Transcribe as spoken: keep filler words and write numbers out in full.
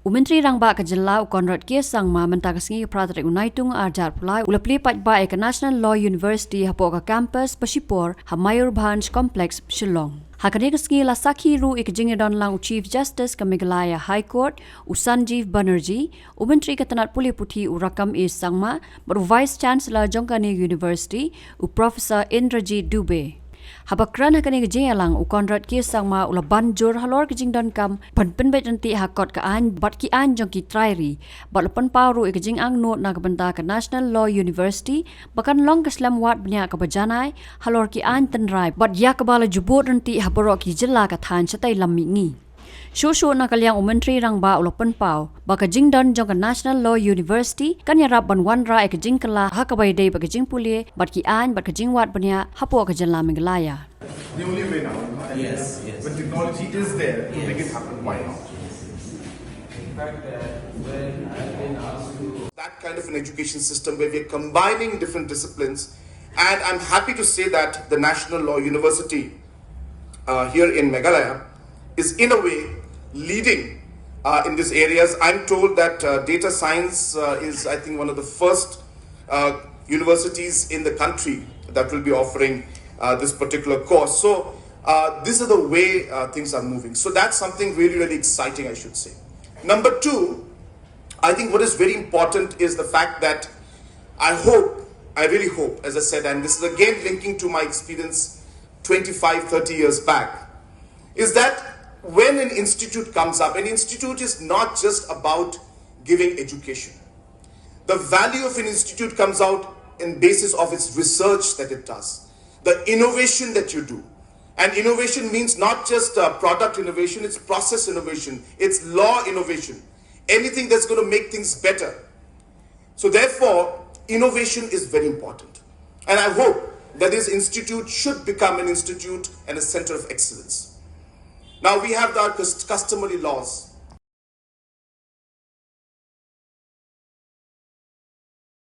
U Myntri Rangbah ka jylla u Conrad K Sangma mynta ka sngi ka phra tarik u Naitung arhajar arphew lai u la plie paidbah ïa ka National Law University hapoh ka campus ba shipor ha Mayurbhanj Complex, Shillong. Ha kane ka sngi la sakhi ruh ïa ka jingïadon lang u Chief Justice ka Meghalaya High Court u Sanjeev Banerjee, u Myntri ka tnat pule puthi u Rakkam A Sangma, bad u Vice Chancellor jong kane ka university u Professor Indrajit Dubey. Haba kren ha kane ka jingïalang u Conrad K Sangma u la ban jur halor ka jingdonkam ban pynbeit ryntih ha kot ka aiñ bad ki aiñ jong ki trai ri, bad la pynpaw ruh ïa ka jingangnud na ka bynta ka National Law University ba kan long ka slem wad bniah kaba janai halor ki aiñ tynrai bad ïa kaba la ju bud ryntih ha baroh ki jylla ka thaiñ shatei lam mihngi. Shuh shuh na ka liang u Myntri Rangbah u la pynpaw ba ka jingdon jong ka National Law University kan ïarap ban wanrah ïa ka jingkylla ha kaba ïadei bad ka jingpule bad ki aiñ bad ka jingwad bniah hapoh ka jylla Meghalaya. The only way now. Yes, yes. When technology is there to make it happen, why not? In fact, uh, when I've been asked to That kind of an education system where we are combining different disciplines. And I'm happy to say that the National Law University uh, here in Meghalaya is, in a way, leading uh, in these areas. I'm told that uh, data science uh, is, I think, one of the first uh, universities in the country that will be offering uh, this particular course. So uh, this is the way uh, things are moving. So that's something really, really exciting, I should say. Number two, I think what is very important is the fact that I hope, I really hope, as I said, and this is again linking to my experience twenty-five, thirty years back, is that when an institute comes up, an institute is not just about giving education. The value of an institute comes out in basis of its research that it does, the innovation that you do. And innovation means not just uh, product innovation, it's process innovation, it's law innovation, anything that's going to make things better. So therefore, innovation is very important. And I hope that this institute should become an institute and a center of excellence. Now we have our cus- customary laws.